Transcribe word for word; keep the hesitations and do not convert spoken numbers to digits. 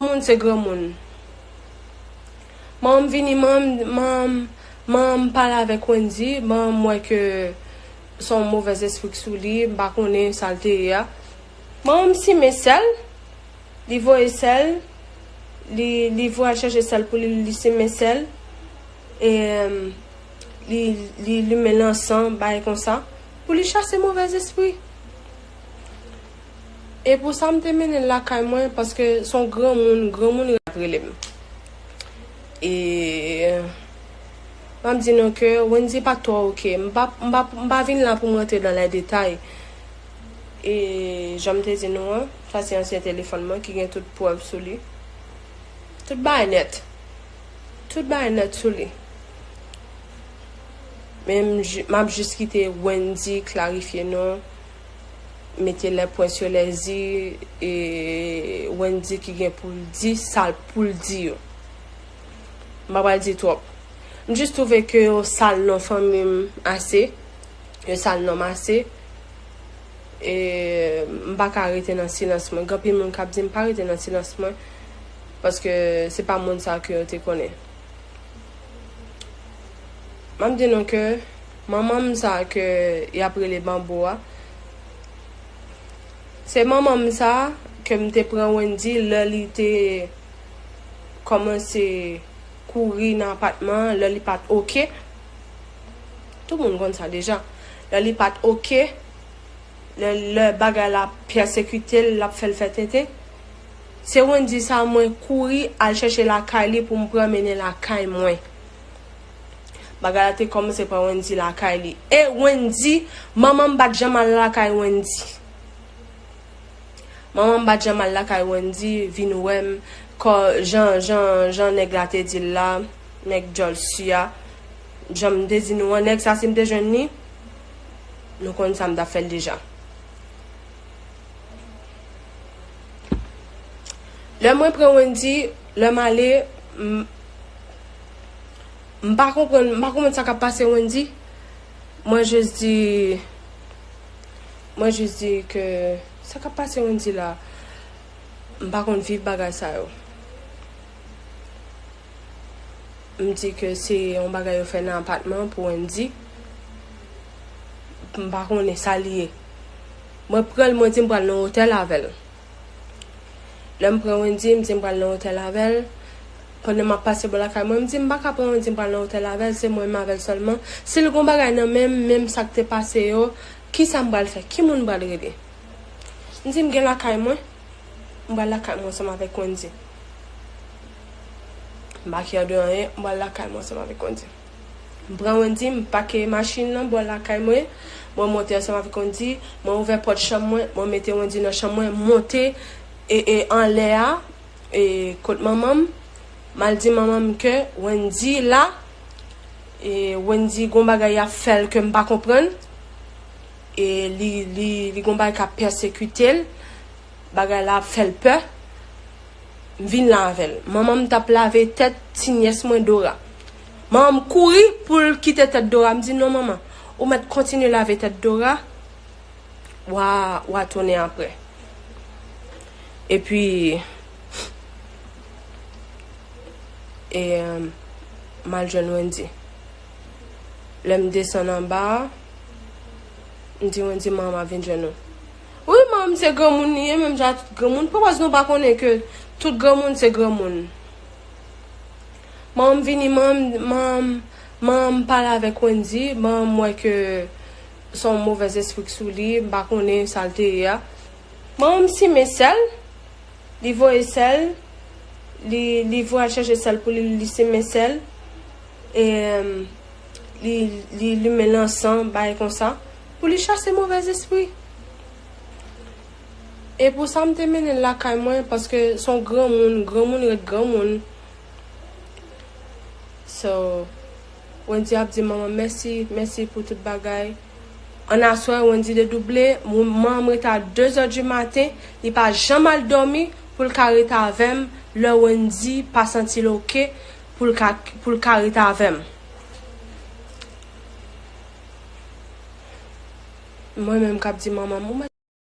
Moun se granmoun. Manman m vini, manman m, manman m, manman m pale avèk Wendy, manman m wè ke se yon movèz espri k sou li, m pa konnen sa l te ye a. Manman m simen sèl, li voye sèl, li, li voye al chèche sèl pou li, li simen sèl, e, li, li limen lansan, bagay konsa, pou li chase movèz espri. E pou sa m te mennen l lakay mwen, paske se yon granmoun, granmoun ap rele m. E m ap di nou ke Wendy pa t twò oke. M pa, m pa, m pa vin la pou m rantre nan lè detay. E jan m te di nou an, sa se ansyen telefòn mwen ki gen tout prèv sou li. Tout bagay nèt. Tout bagay nèt sou li. Men m, m ap jis kite Wendy klarifye non, mete les points sur les i, e Wendy ki gen pou l di sa l pou l di yo. M pa pral di twòp. M jis twouve ke yo sal non fanmi m ase. Yo sal non m ase. E m pa ka rete nan silans mwen. Gen anpil moun k ap di m pa rete nan silans mwen, paske se pa moun sa ke yo te konnen. M ap di nou ke manman m sa ke y ap rele Banbo a, se manman m sa ke m te pran Wendy lè li te kòmanse kouri nan apatman an, lè li pa t oke. Tout moun konn sa deja. Lè li pa t oke, lè, lè bagay la pèsekite l, l ap fè l fè tenten. Se Wendy sa mwen kouri al chèche lakay li pou m pran mennen lakay mwen. Bagay la te kòmanse pran Wendy lakay li. E Wendy, manman m pa t janm al lakay Wendy. Manman m pa t janm al lakay Wendy, vin wè m, kò, jan, jan, jan nèg la te di l la, nèg djòl si a. Jan m te di nou an, nèg sa si m te jwenn li, nou konn sa m t ap fè l deja. Lè mwen pran Wendy, lè m ale, m, m pa konprann, m pa konprann sa k ap pase Wendy. Mwen jis di, mwen jis di ke sa k ap pase Wendy la, m pa konn viv bagay sa yo. M di ke se yon bagay yo fè nan apatman pou Wendy. M pa konnen sa li ye. Mwen pran l, mwen di m pral nan otèl avè l. Lè m pran Wendy, m di m pral nan otèl avè l. Pandan m ap pase bò lakay mwen, m di m pa ka pran Wendy m pral nan otèl avè l, se mwen menm avè l sèlman. Si l gon bagay nan men m, menm sa k te pase yo, kisa m pral fè? Ki moun m pral rele? M di m gen lakay mwen. M pral lakay mwen ansanm avèk Wendy. M pa kè de anyen, m pral lakay mwen ansanm avèk Wendy. M pran Wendy, m pake machin nan bò lakay mwen. Mwen monte ansanm avèk Wendy, mwen ouvè pòt chanm mwen, mwen mete Wendy nan chanm mwen, monte e, e anlè a, e kot manman m. M al di manman m ke Wendy la, e Wendy gon bagay y ap fè l ke m pa konprann. E li, li, li gon bagay k ap pèsekite l. Bagay la ap fè l pè. M vin la avè l. Manman m t ap lave tèt ti nyès mwen Dora. Manman m kouri pou l kite tèt Dora. M di, "Non, manman, ou mèt kontinye lave tèt Dora. W a, w a tounen apre." Epi, e, m al jwenn Wendy. Lè m desann anba a, m di Wendy, "Manman m ap vin jwenn ou." Wi, manman m se granmoun li ye, menm jan ak tout granmoun. Poukwa nou pa konnen ke tout granmoun se granmoun? Manman m vini, manman m, manman m, manman m pale avèk Wendy, manman m wè ke se yon movèz espri k sou li, m pa konnen sa l te ye a. Manman m simen sèl, li voye sèl, li, li voye al chèche sèl pou li, li simen sèl, e, li, li limen lansan, bagay konsa, pou li chase movèz espri. E pou sa m te mennen l lakay mwen, paske se yon granmoun, granmoun ret granmoun. So, Wendy ap di manman mèsi, mèsi pou tout bagay. Ann aswè, Wendy dedouble, mwen, manman m rete a de zè di maten, li pa janm al dòmi pou l ka rete avè m, lè Wendy pa santi l oke, pou l ka, pou l ka rete avè m. Mwen menm k ap di manman m, ou mèt